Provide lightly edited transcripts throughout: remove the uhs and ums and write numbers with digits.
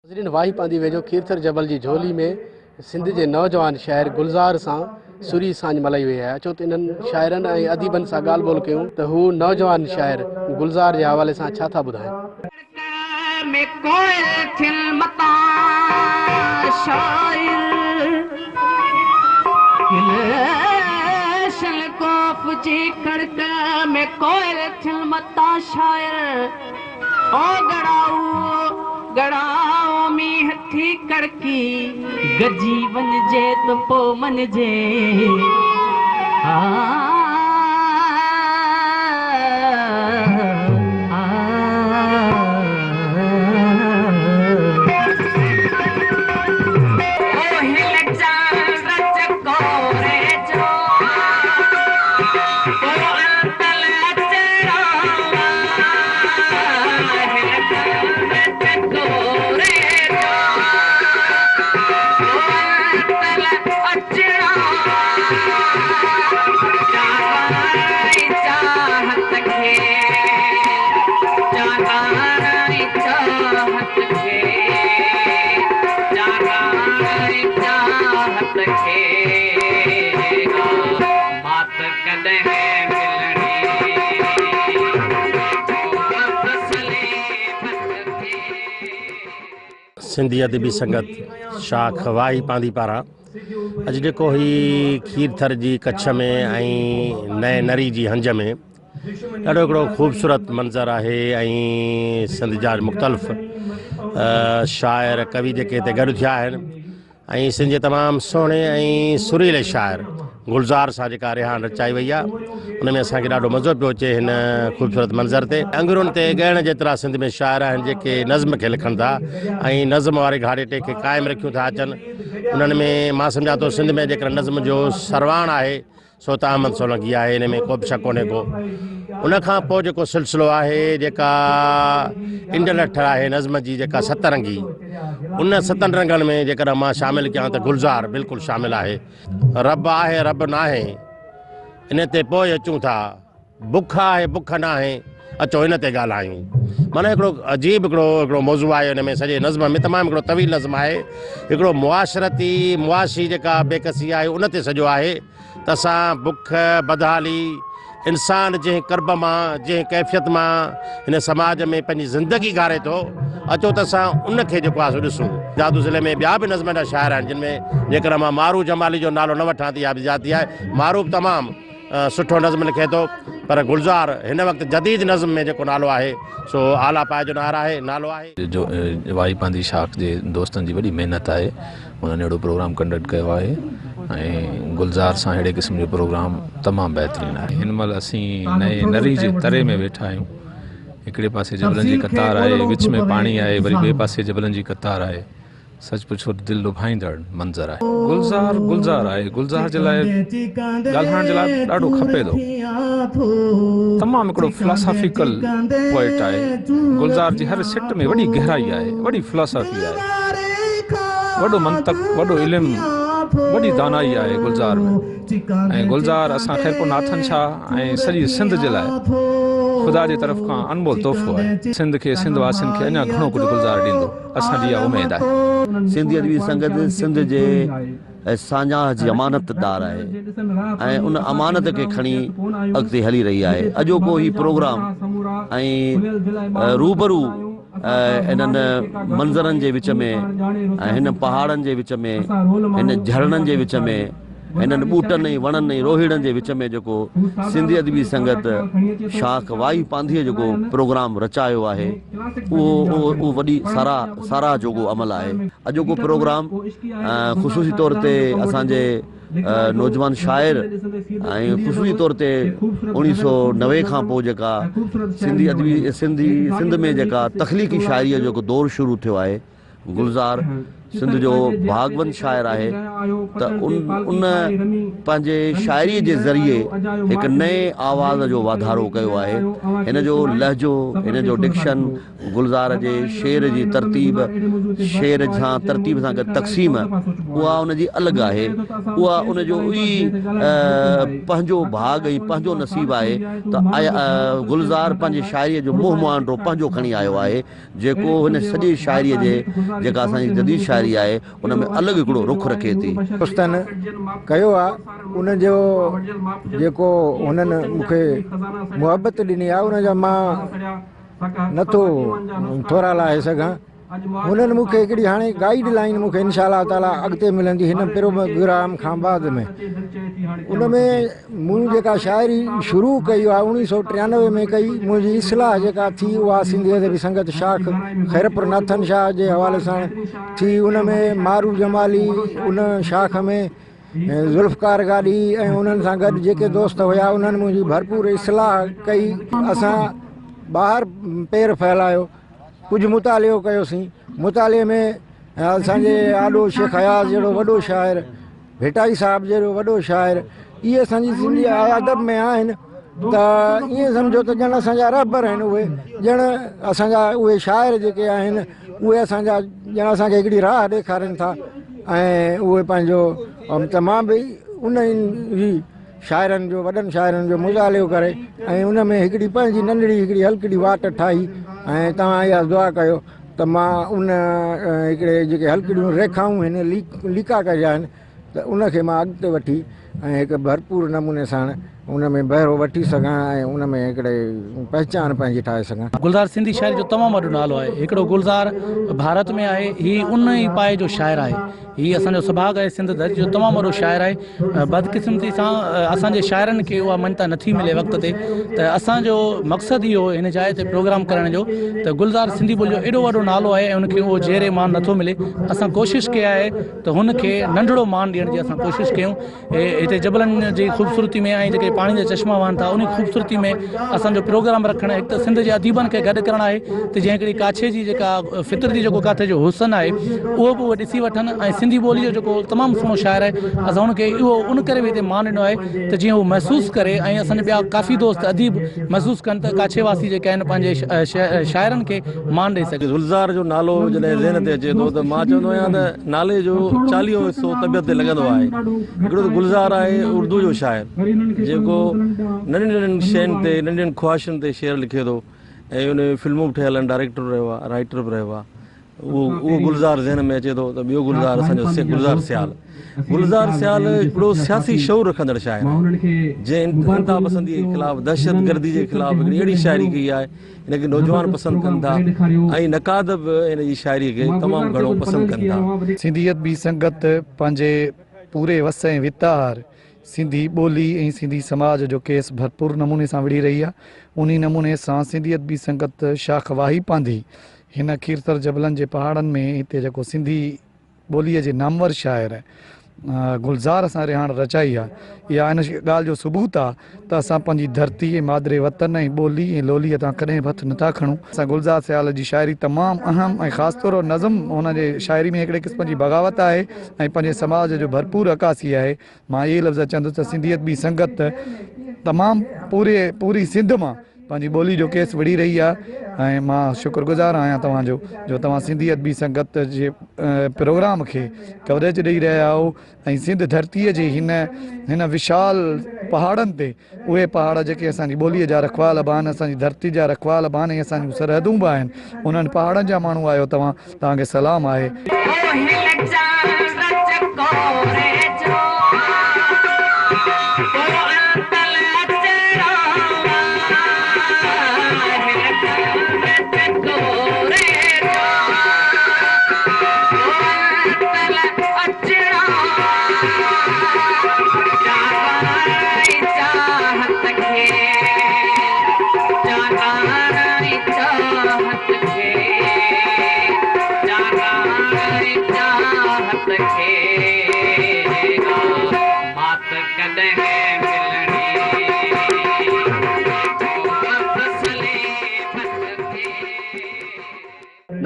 ناظرين واهي پانڌي ويجهو کيرٿر جبل جي جهولي ۾ سنڌ جي نوجوان شاعر گلزار سان سري ساڃ ملهائي وئي آهي. اچو ته انهن شاعرن ۽ اديبن سان ڳالهه ٻولهه ڪيون ته هو نوجوان شاعر گلزار جي حوالي سان ڇا ٿا ٻڌائين. ۾ ڪوئل ٿين متان شاعر گلشن ڪوف جي ڪڙڪ ۾ ڪوئل ٿين متان شاعر او ڳڙائو ڳڙائو مينهن ٿي ڪڙڪي گجي وڃجي ته پو مڃجي ها. سنڌي ادبي سنگت شاخ واهي پانڌي پاران اڄ جيڪو هي کيرٿر جي ڪڇ ۾ ۽ نئين نري جي هنج ۾ ڏاڍو هڪڙو خوبصورت منظر آهي ۽ سنڌ جا مختلف شاعر ڪوي جيڪي هتي گڏ ٿيا آهن ۽ سنڌ جي تمام سهڻي ۽ سريلي شاعر گلزار سان جيڪا رهاڻ رچائي وئي آهي ان ۾ اسان کي ڏاڍو مزو پيو اچي هن خوبصورت منظر تي انگرن تي ڳائڻ جيترا سنڌ ۾ شاعر آهن جيڪي نظم کي لکن ٿا ۽ نظم واري گهاڙيٽي کي قائم رکيون ٿا اچن انهن ۾ مان سمجهان ٿو سنڌ ۾ جيڪر نظم جو سرواڻ آهي سو ته احمد سولنگي آهي ان ۾ ڪو به شڪ ڪونهي ڪو. ان کان پوء جيڪو سلسلو آهي جيڪا انڊلٺ آهي نظم جي جيڪا ست رنگي ان ستن رنگن ۾ جيڪڏهن مان شامل ڪيان ته گلزار بلڪل شامل آهي. رب آهي رب ناهي ان تي پوء اچون ٿا. بک آهي بک ناهي اچو ان تي ڳالهايون. معنيٰ هڪڙو عجيب هڪڙو هڪڙو موضوع آهي ان ۾ سڄي نظم ۾ تمام هڪڙو طويل نظم آهي هڪڙو معاشرتي معاشي جيڪا بيڪسي آهي ان تي سڄو آهي ته اسان بک بدحالي انسان جنهن ڪرب مان جنهن ڪيفيت مان هن سماج ۾ پنهنجي زندگي گهاري ٿو اچو ته اسان ان کي جيڪو آهي سو ڏسون. دادو ضلعي ۾ ٻيا به نظم جا شاعر آهن جن ۾ جيڪڏهن مان مارو جمالي جو نالو نه وٺان ته اها به زيادتي آهي مارو به تمام سٺو نظم لکي ٿو پر گلزار هن وقت جديد نظم ۾ جيڪو نالو آهي سو اعليٰ پائي جو نعر آهي نالو آهي. جو واهي پانڌي شاخ جي دوستن جي وڏي محنت آهي انهن اهڙو پروگرام ڪنڊڪٽ ڪيو آهي ۽ گلزار سان اهڙي قسم جو پروگرام تمام بهترين آهي. هن مهل اسين نئين نري جي تري ۾ ويٺا آهيون هڪڙي پاسي جبلن جي قطار آهي وچ ۾ پاڻي آهي وري ٻئي پاسي جبلن جي قطار آهي. سچ پڇو ته دل لڀائيندڙ منظر آهي. گلزار گلزار آهي. گلزار جي لاء ڳالهائڻ جي لاء ڏاڍو کپي ٿو. تمام هڪڙو فلاسافيڪل پوئٽ آهي. گلزار جي هر سٽ ۾ وڏي گهرائي آهي، وڏي فلاسافي آهي. وڏو منطق، وڏو علم، وڏي دانائي آهي گلزار ۾. ۽ گلزار اسان خيرپور ناٿن شاهه ۽ سڄي سنڌ جي لاء خدا جي طرف کان انمول تحفو آهي. سنڌ کي سنڌ واسين کي اڃا گهڻو ڪجهه گلزار ڏيندو. اسان جي اها اميد آهي. سنڌي ادبي سنگت سنڌ جي ساڃاهه جي امانت دار آهي ۽ ان امانت کي کڻي اڳتي هلي رهي آهي. اڄوڪو هي پروگرام ۽ روبرو انهن منظرن جي وچ ۾ ۽ هن پهاڙن جي وچ ۾ هن جهرڻن جي وچ ۾ هنن ٻوٽن ۽ وڻن ۽ روهيڙن جي وچ ۾ جيڪو سنڌي ادبي سنگت شاخ وائي پانڌيء جيڪو پروگرام رچايو آهي اهو اهو وڏي ساراهه ساراهه جوڳو عمل آهي. اڄوڪو پروگرام خصوصي طور تي اسان جي نوجوان شاعر ۽ خصوصي طور تي اوڻيهه سو 90 کان پوء جيڪا سنڌي ادبي سنڌي سنڌ ۾ جيڪا تخليقي شاعريء جو جيڪو دور شروع ٿيو آهي گلزار سنڌ جو ڀاڳوند شاعر آهي ته ان ان پنهنجي شاعري جي ذريعي هڪ نئين آواز جو واڌارو ڪيو آهي. هن جو لهجو، هن جو ڊڪشن، گلزار جي شعر جي ترتيب، شعر سان ترتيب سان گڏ تقسيم اها ان جي الڳ آهي. اها ان جو ئي پنهنجو ڀاڳ ۽ پنهنجو نصيب آهي ته گلزار پنهنجي شاعريء جو منهن مهانڊو پنهنجو کڻي آيو آهي. جيڪو هن سڄي شاعريء جي جيڪا اسان جي جديد شاعري آهي ان ۾ الڳ هڪڙو رخ رکي ٿي. دوستن ڪيو آ ان جو جيڪو هنن مون کي محبت ڏني آ ان جا مان نٿو ٿورا لاهي سگهان. هنن مون کي هڪڙي هاڻي گائيڊ لائين مون کي انشاء الله تعالي اڳتي ملندي هن پروگرام کان بعد ۾ ان ۾ مون جيڪا شاعري شروع ڪئي اها 1993 ۾ ڪئي منهنجي اصلاح جيڪا ٿي اها سنڌي ادبي سنگت شاخ خيرپور ناٿن شاهه جي حوالي سان ٿي ان ۾ مارو جمالي ان شاخ ۾ ذوالفقار گاڏهي ۽ انهن سان گڏ جيڪي دوست هيا انهن منهنجي ڀرپور اصلاح ڪئي اسان ٻاهر پير ڦهلايو ڪجهه مطالعو ڪيوسين مطالعي ۾ اسان جي آڏو شيخ اياز جهڙو وڏو شاعر ڀٽائي صاحب جهڙو وڏو شاعر اهي اسان جي سنڌي ادب ۾ آهن ته ائين سمجهو ته ڄڻ اسان جا رهبر آهن اهي ڄڻ اسان جا اهي شاعر جيڪي آهن اهي اسان جا ڄڻ اسان کي هڪڙي راهه ڏيکارين ٿا ۽ اهي پنهنجو ته مان به انهن جي شاعرن جو وڏن شاعرن جو مطالعو ڪري ۽ ان ۾ هڪڙي پنهنجي ننڍڙي هڪڙي هلڪڙي واٽ ٺاهي ۽ توهان اها دعا ڪيو ته مان ان هڪڙي جيڪي هلڪڙيون ريکائون هن ليڪا ڪيا آهن ته ان کي مان اڳتي وٺي ۽ هڪ ڀرپور نموني سان ان ۾ بهرو وٺي سگهان ۽ ان ۾ هڪڙي پهچان پنهنجي ٺاهي سگهان. گلزار سنڌي شاعري جو تمام وڏو نالو آهي. هڪڙو گلزار ڀارت ۾ آهي. هي ان ئي پائي جو شاعر آهي. هي اسان جو سڀاڳ آهي سنڌ ڌرتي جو تمام وڏو شاعر آهي. بدقسمتي سان اسان جي شاعرن کي اها مڃتا نٿي ملي وقت تي ته اسان جو مقصد اهو هن جاء تي پروگرام ڪرڻ جو ته گلزار سنڌي ٻولي جو ايڏو وڏو نالو آهي ۽ ان کي اهو جيئري مان نٿو ملي اسان ڪوشش ڪئي آهي ته هن کي ننڍڙو مان ڏيڻ جي اسان ڪوشش ڪيون هتي جبلن جي خوبصورتي ۾ ۽ جيڪي پاڻي جا چشما وهن ٿا انهي خوبصورتي ۾ اسان جو پروگرام رکڻ هڪ ته سنڌ جي اديبن کي گڏ ڪرڻ آهي ته جنهن هڪڙي ڪاڇي جي جيڪا فطرتي جيڪو ڪاٿي جو حسن آهي اهو به اهي ڏسي وٺن ۽ سنڌي ٻولي جو جيڪو تمام سهڻو شاعر آهي اسان ان کي اهو ان ڪري به هتي مان ڏنو آهي ته جيئن هو محسوس ڪري ۽ اسان جا ٻيا ڪافي دوست اديب محسوس ڪن ته ڪاڇي واسي جيڪي آهن پنهنجي شاعرن کي مان ڏئي سگهن. گلزار جو نالو جڏهن ذهن تي اچي ٿو ته مان چوندو آهيان ته نالي جو چاليهون حصو طبيعت تي لڳندو آهي. هڪڙو ته گلزار آهي اردو جو شاعر جيڪو ننڍين ننڍين شين تي ننڍين خواهشن تي شعر لکي ٿو ۽ ان ۾ فلمون به ٺهيل آهن ڊائريڪٽر به رهيو آهي رائيٽر به رهيو آهي اهو اهو گلزار ذهن ۾ اچي ٿو ته ٻيو گلزار اسان جو گلزار سيال گلزار سيال هڪڙو سياسي شعور رکندڙ شاعر آهي جنهن انتها پسندي جي خلاف دهشتگردي جي خلاف هڪڙي اهڙي شاعري ڪئي آهي هن کي نوجوان پسند ڪن ٿا ۽ نقاد به هن جي شاعري کي تمام گهڻو پسند ڪن ٿا. سنڌي ادبي سنگت پنهنجي پوري وس ۽ وتار سنڌي ٻولي ۽ سنڌي سماج جو ڪيس ڀرپور نموني سان وڙهي رهي آهي. انهي نموني سان سنڌي ادبي سنگت شاخ واهي پانڌي هن کيرٿر جبلن جي پهاڙن ۾ هتي جيڪو سنڌي ٻوليء جي نامور شاعر گلزار سان رهاڻ رچائي آ. اها ان ڳالهه جو ثبوت آ ته اسان پنهنجي ڌرتي ۽ مادري وطن ۽ ٻولي ۽ لوليء تان ڪڏهن به هٿ نٿا کڻون. اسان گلزار سيال جي شاعري تمام اهم ۽ خاص طور نظم هن جي شاعري ۾ هڪڙي قسم جي بغاوت آهي ۽ پنهنجي سماج جو ڀرپور عڪاسي آهي. مان اهي لفظ چوندس ته سنڌي ادبي سنگت تمام پوري پوري سنڌ مان پنهنجي ٻولي جو ڪيس وڙهي رهي آهي ۽ مان شڪر گذار آهيان توهان جو جو توهان سنڌي ادبي سنگت جي پروگرام کي ڪوريج ڏئي رهيا آهيو ۽ سنڌ ڌرتي جي هن هن وشال پهاڙن تي اهي پهاڙ جيڪي اسان جي ٻوليء جا رکوال به آهن اسان جي ڌرتي جا رکوال به آهن ۽ اسان جون سرحدون به آهن انهن پهاڙن جا ماڻهو آهيو توهان توهان کي سلام آهي.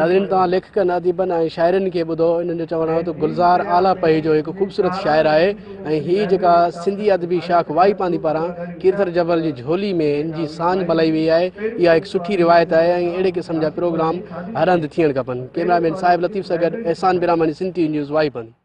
ناظرين توهان ليکڪن، اديبن ۽ شاعرن کي ٻڌو انهن جو چوڻ هو ته گلزار اعليٰ پهي جو هڪ خوبصورت شاعر آهي ۽ هي جيڪا سنڌي ادبي شاخ وائي پانڌي پاران کيرٿر جبل جي جهولي ۾ هن جي ساڃهه ملهائي وئي آهي اها هڪ سٺي روايت آهي ۽ اهڙي قسم جا پروگرام هر هنڌ ٿيڻ کپن ڪئميرا مين صاحب لطيف سان گڏ احسان برهماڻي سنڌ ٽي وي نيوز وائي پانڌي.